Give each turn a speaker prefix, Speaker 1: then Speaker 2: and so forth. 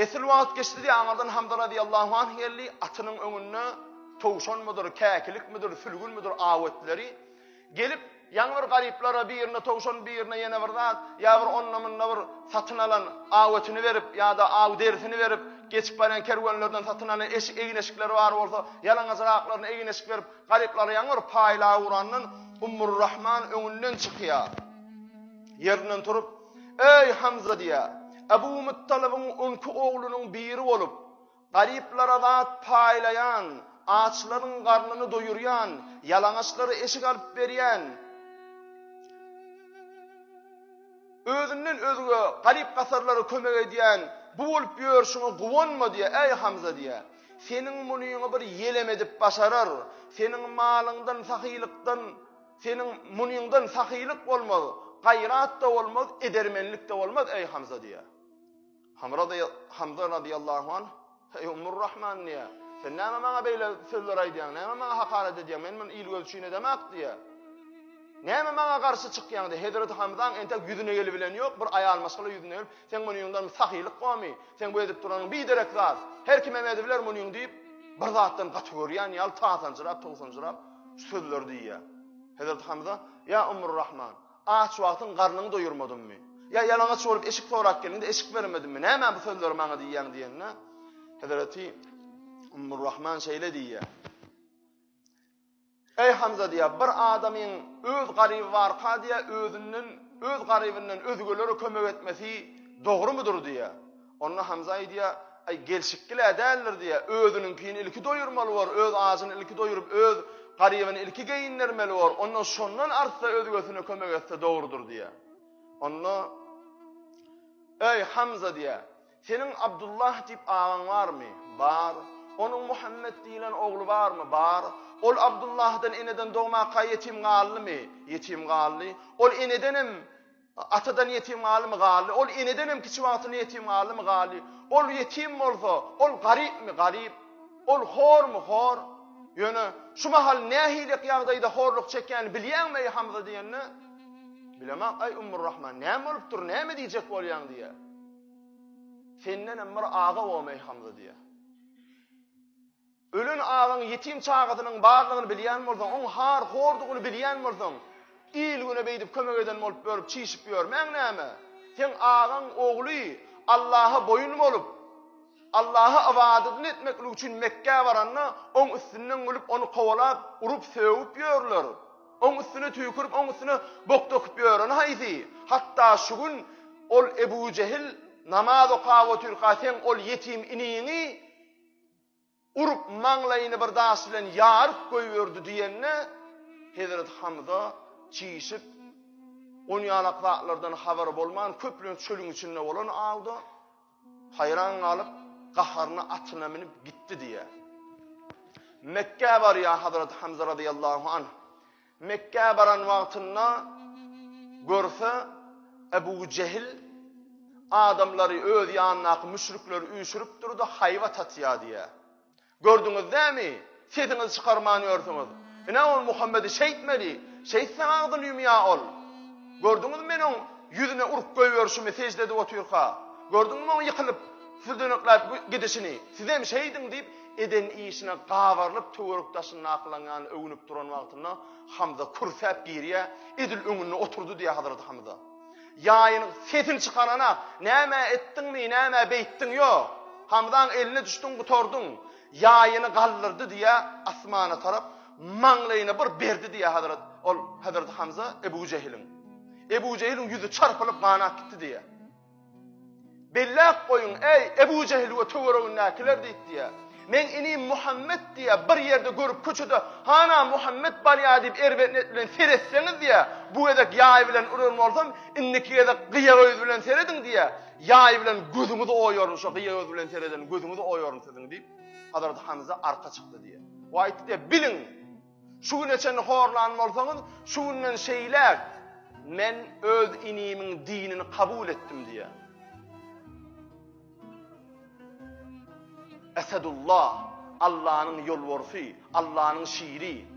Speaker 1: Esli wagt geçdi diýýär, aňyrdan Hamza razyýallahu anh geldi, atynyň öňünde towşanmydyr, käkilikmidir, sülgünmidir aw etleri. Gelip, ýaňy bir garyplara birine towşan, birine ýene bir zat, ýa bir onda-munda bir satyn alan aw etini berip, ýa-da aw derisini berip, geçip barýan kerwenlerden satyn alan eşik, egin-eşikleri bar bolsa, ýalaňajyraklaryna egin-eşik berip, garyplara ýaňy bir paýlap ugrandan Ummurrahman öňünden çykýar. Ýerinden turup, Eý, Hamza diýýär, Ebu Muttalybyň onki oglunyň biri bolup, garyplara zat paýlaýan, açlaryň garnyny doýurýan, ýalaňaçlara eşik alyp berýän, özünden özge garyp-gasarlara kömek edýän bu bolup ýörşüňe guwanma diýýär, eý, Hamza diýýär. Seniň munyňy bir ýelem edip başarar, seniň malyňdan, sahylykdan, Seniň munyňdan sahylyk bolmaz, gaýrat-da bolmaz, edermenlik-de bolmaz, eý Hamza diýýär. Hamza razyýallahu anh, Eý Ummurrahman diýýär, sen näme maňa beýle sözler aýdýaň, näme maňa hakarat edýäň, men muny il gözi üçin edemak diýýär. Näme maňa garşy çykýaň diýýär. Hezreti Hamzaň entek ýüzüne gelibilen ýok, bir aýal maşgala ýüzüne gelip, seň munyňdan sahylyk bormy, seň bu edip duranyň biderek zat, her kimem edibiler munyň diýip, bir zatdan gaty görýän ýaly tasanjyrap, towsanjyrap, Şu sözleri diýýär. Hezreti Hamza, Ýa Ummurrahman, aç wagtyň garnyňy doýurmadymmy? Ýa ýalaňaç bolup eşik sorap geldiňde eşik bermedimmi? Nämä bu sözleri maňa diýýäň diýende, Hezreti Ummurrahman şeýle diýýär. Eý Hamza diýýär, bir adamyň öz garyby barka diýýär, özünden, öz garybyndan özgelere kömek etmesi dogrumydyr diýýär. Onda Hamza aýdýar, Aý, gelşikli-ä däldir diýýär. Özüniňkini ilki doýurmaly bor, öz ajyny ilki doýuryp, öz garybyny ilki geýindirmeli bor. Onda şondan artsa özgesine kömek etse dogrudyr diýýär. Onda, Eý, Hamza diýýär, seniň Abdullah diýip agaň barmy? Bar. Onuň Muhammet diýlen ogly barmy? Bar. Ol Abdullahdan eneden dogmaka ýetim galdymy? Ýetim galdy. Ol enedenem Atadan ýetim galdymy? Galdy. Ol eneden hem kiçi wagtynda ýetim galdymy? Galdy. Ol ýetim bolsa, ol garypmy? Garyp. Ol hormy? Hor. Ýöne şu mahal nähili ýagdaýda horluk çekýänini bilýäňmi, eý Hamza diýende, Bilemok, eý Ummurrahman, näme bolupdyr, näme diýjek bolýaň diýýär. Sendenem bir aga bormy, eý Hamza diýýär. Ölen agaň ýetim çagasynyň barlygyny bilýän bolsaň, oň har-hordugyny bilýän bolsaň, il-güne beýdip kömek eden bolup ýörüp, çişip ýörmäň näme? Seň agaň ogly Allaha boýun bolup, Allaha ybadatyny etmeklik üçin Mekgä baranda, oň üstünden gülüp, ony kowalap, urup, sögüp ýörler. Oň üstüne tüýkürip, oň üstüne bok döküp ýöreni haýsy? Hatda şu gün ol Ebu Jehil namaz okap otyrka, seň ol ýetim iniňi, Urup maňlaýyny bir daş bilen ýaryp goýberdi diýende, hezreti Hamza çişip, onýalak zatlardan habary bolman, köplenç çölüň içinde bolan awda haýran galyp, gaharyna atyna münüp gitdi diýýär. Mekgä barýar hazreti Hamza razyýallahu anh. Mekgä baran wagtynda görse, Ebu Jehil adamlary öz ýanyndaky müşrikleri üýşüripdir-de, haýbat atýar diýýär. Gördüňiz dämi? Sesiňizi çykarman ýörsüňiz. Ine ol Muhammedi şeýtmeli. Şeýtseň agzyny ýumýar ol. Gördüňizmi men oň ýüzüne urup goýberişimi sežde edip otyrka? Gördüňizmi oň ýykylyp, süzdenekläp gidişini? Sizem şeýdiň diýip, Eden işine gabarylyp töwerek daşyndakylaryň ýanynda öwünip duran wagtynda Hamza kürsäp girýär, edil öňünde oturdy diýýär Hazreti Hamza. Ýaýynyň sesini çykarana, Nämä etdiňmi, nämä beýtdiň ýok. Hamzaň eline düşdüň gutardyň. Ýaýyny galdyrdy diýýär asmana tarap, maňlaýyna bir berdi diýýär Hazret ol Hazreti Hamza Ebu Jehiliň. Ebu Jehiliň ýüzi çarpylyp ganap gitdi diýýär. Belläp goýuň, eý, Ebu Jehil we töweregindäkiler diýip diýýär. Meň inim Muhammet diýýär, bir ýerde görüp köçede, hana Muhammet barýar diýip erbet niýet bilen seretseňiz diýýär, bu gezek ýaý bilen uran bolsam, indiki gezek gyýa göz bilen serediň diýýär, ýaý bilen gözüňizi oýaryn, şo gyýa göz bilen sereden gözüňizi oýaryn siziň diýip, Hazreti Hamza arka çykdy diýýär. We aýtdy diýýär, biliň, Şu güne çenli horlan bolsaňyz, şu günden şeýläk men öz inimiň dinini kabul etdim diýýär. Esedullah, Allanyň ýolbarsy, Allanyň şiri.